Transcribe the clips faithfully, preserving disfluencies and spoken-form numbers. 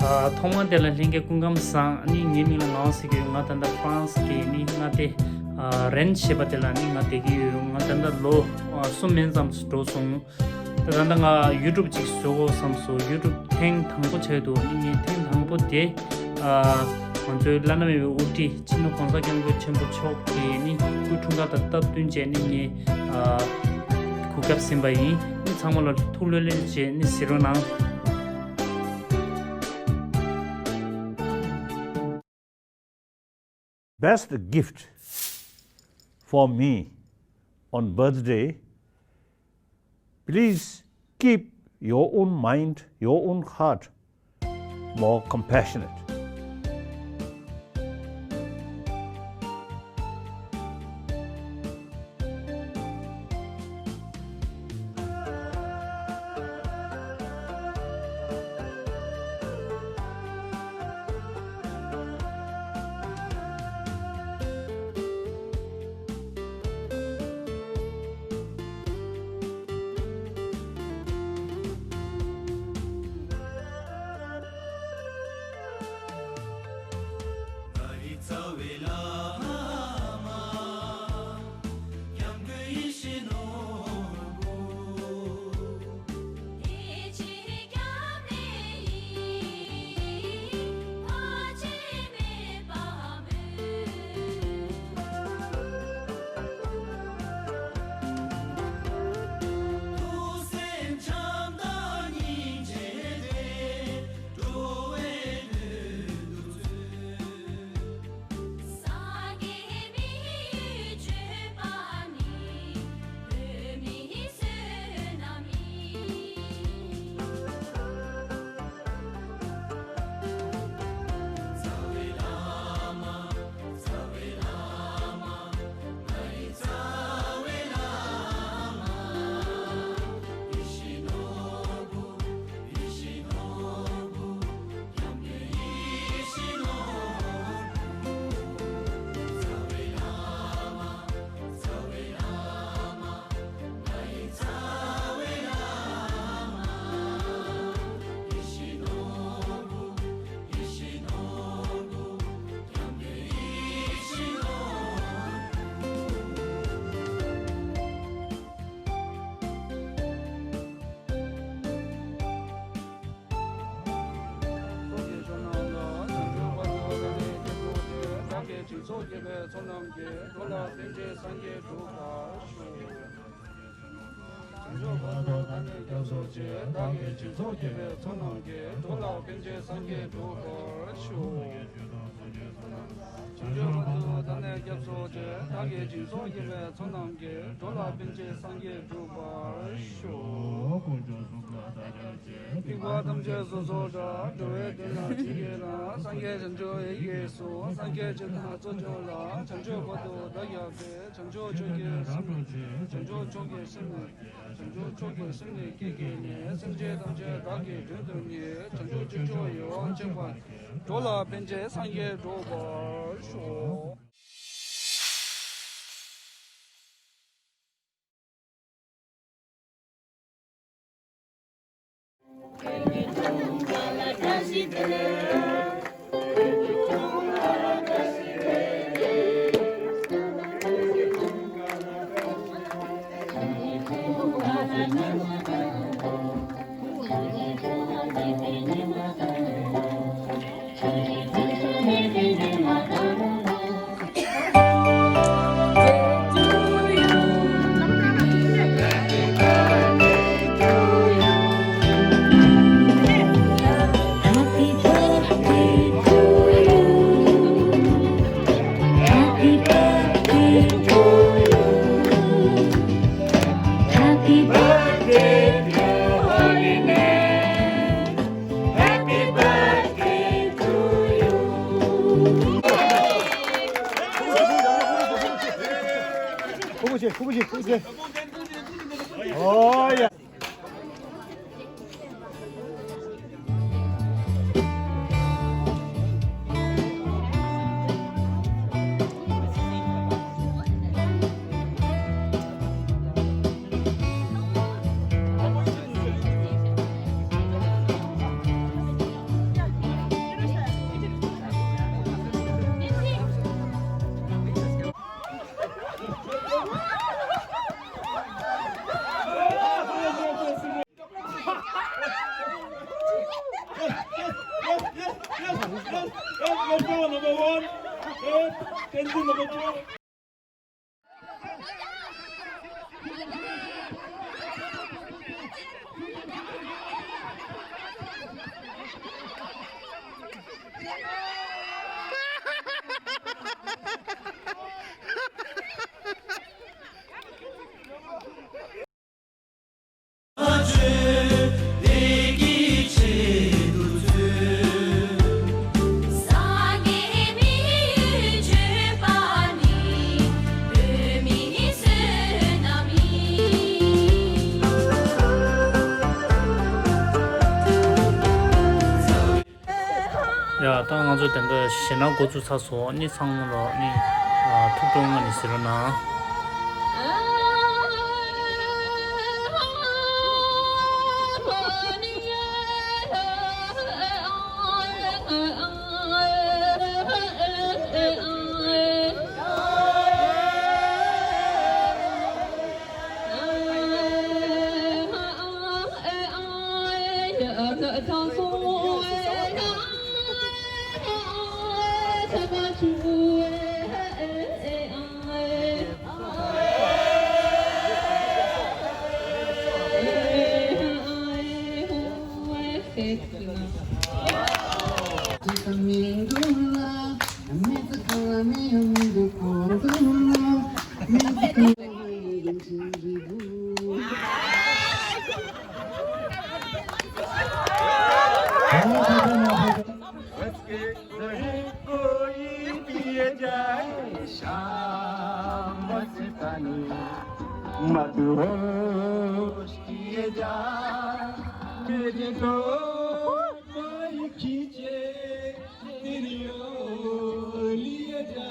ཐོག་མར་དེ་ལ་ལྷན་རྒྱས་སྐུ་ཁམས་བཟང་། ཨ་ནི་ངའི་མིང་ལ་ངག་དབང་ཟེར་གྱི་ཡོད། ང་ད་ལྟ་ཧྥ་རན་སི་གི་ནི་མངའ་སྡེ་ཨ་རེན་ཞེས་པ་དེ་ལ་ནི་ང་བསྡད་ཀྱི་ཡོད། ང་ད་ལྟ་ལོ་ཨ་གསུམ་མན་ཙམ་འགྲོ་སོང་། ད་ད་ལྟ་ང་ཡུ་ཊུབ་ཅིག་བཟོ་དགོས་བསམ་སོང་། ཡུ་ཊུབ་ཐེངས་དང་པོ་ཆགས་འདུག་ཨ་ནི་ངའི་ཐེངས་དང་པོ་དེ་ཨ་ང་ཚོའི་བླ་ན་མེད་པའི་དབུ་ཁྲིད་སྤྱི་ནོར་༸གོང་ས་༸སྐྱབས་མགོན་ཆེན་པོ་མཆོག་གི་ནི་སྐུ་འཁྲུངས་སྐར་དང་སྟབས་བསྟུན་བྱས་ནི་ངས་ཨ་གོ་སྐབས་ཟིན་པ་ཡིན། ཨ་ནི་ཚང་མ་ལ་ཐུགས་ལྷོད་ལྷོད་བྱས་ནི་གཟིགས་རོགས་གནང་། Best gift for me on birthday, please keep your own mind, your own heart more compassionate. བྱང་ཆུབ་བར་དུ་བདག་ནི་སྐྱབས་སུ་མཆི། བདག་གིས་སྦྱིན་སོགས་བགྱིས་པའི་ཚོགས་རྣམས་ཀྱིས། འགྲོ་ལ་ཕན་ཕྱིར་སངས་རྒྱས་འགྲུབ་པར་ཤོག། བྱང་ཆུབ་བར་དུ་བདག་ནི་སྐྱབས་སུ་མཆི། བདག་གིས་སྦྱིན་སོགས་བགྱིས་པའི་ཚོགས་རྣམས་ཀྱིས། འགྲོ་ལ་ཕན་ཕྱིར་སངས་རྒྱས་འགྲུབ་པར་ཤོག། དཀོན་མཆོག་གསུམ་ལ་བདག་སྐྱབས་མཆི། སྡིག་པ་ཐམས་ཅད་སོ་སོར་བཤགས། འགྲོ་བའི་དོན་དང་འཆི་བའི་རང་། སངས་རྒྱས་བྱང་ཆུབ་ཡིད་ཀྱི་གཟུགས། སངས་རྒྱས་སྤྱན་དང་ཚོགས་མཆོག་ལ། བྱང་ཆུབ་བར་དུ་བདག་ཀྱང་བྱོན། བྱང་ཆུབ་མཆོག་གི་སེམས་ནི། བྱང་ཆུབ་མཆོག་གི་སེམས་ནི། བྱང་ཆུབ་མཆོག་གི་སེམས་ནི་སྐྱེ་གི་ནི། སེམས་ཅན་ཐམས་ཅད་བདག་གིས་དོན་དུ་གཉེར། བྱང་ཆུབ་སྤྱོད་མཆོག་ཡིད་དབང་བྱེད་པ། འགྲོ་ལ་ཕན་ཕྱིར་སངས་རྒྱས་འགྲུབ་པར་ཤོག། Number one, eh, Tenzin number two. ཡ། ད་ང་ཚོ་དེ་འདྲ་ཞེ་ན་འགོ་བཙུགས་ཚར་སོང་། ནི་ཚང་མ་ལོ་ནི་ཐུགས་སྤྲོ་ངང་ནས་གཟིགས་རོགས་གནང་། कोई पिए जाए शाम मस्तानी, मदहोश किए जा मेरे दोस्त, कोई खींचे तेरी ओर लिए जा।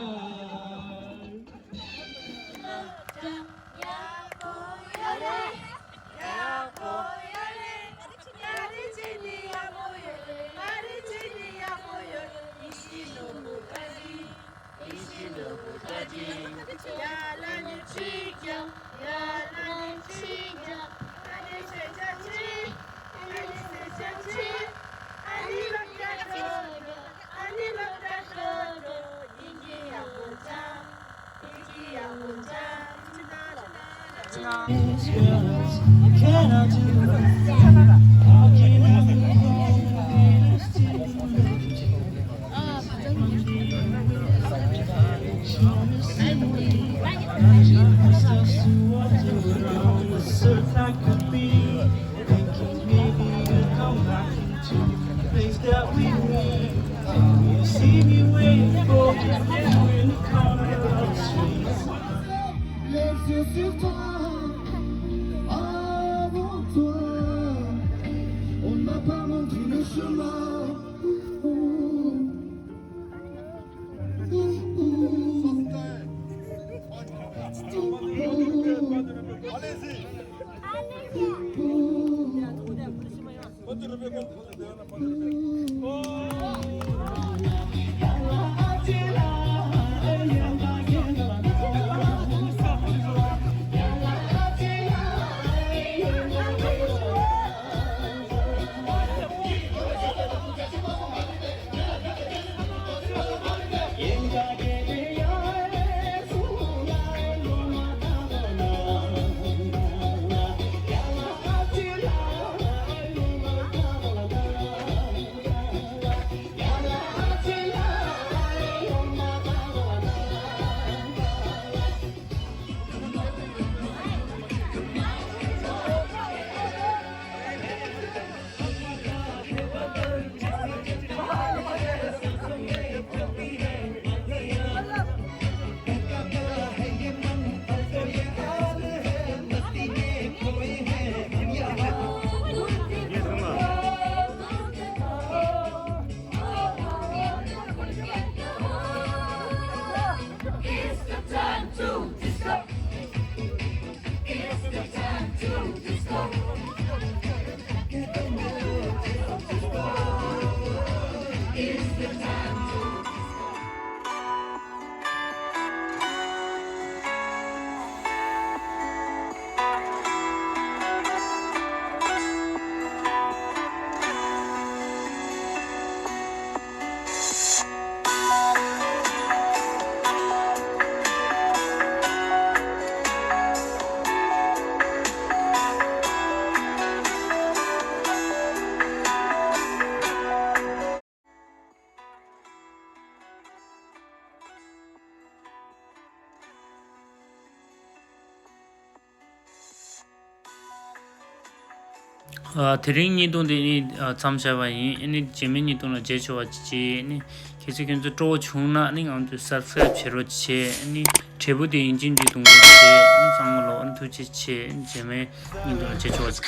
ཨ། དེ་རིང་བརྙན་ཐུང་འདི་ནི་ཨ་མཚམས་བཞག་པ་ཡིན། ཨ་ནི་རྗེས་མའི་བརྙན་ཐུང་ལ་མཇལ་ཆོག་པ་བྱེད། ཨ་ནི་གལ་སྲིད་ཁྱོད་ཚོ་སྤྲོ་བོ་བྱུང་ན་ཨ་ནི་ང་ཚོས་སབ་སི་ཀ་རེབ་བྱེད་རོགས་བྱེད། ཨ་ནི་དྲིལ་བུ་དེ་ཡིན་གཅིག་མིན་གཅིག་གཏོང་རོགས་བྱེད། ཨ་ནི་ཚང་མ་ལོ་ཨ་ནི་ཐུགས་རྗེ་ཆེ། ཨ་ནི་རྗེས་མའི་བརྙན་ཐུང་ལ་མཇལ་ཆོག་པ་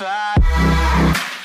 བྱེད།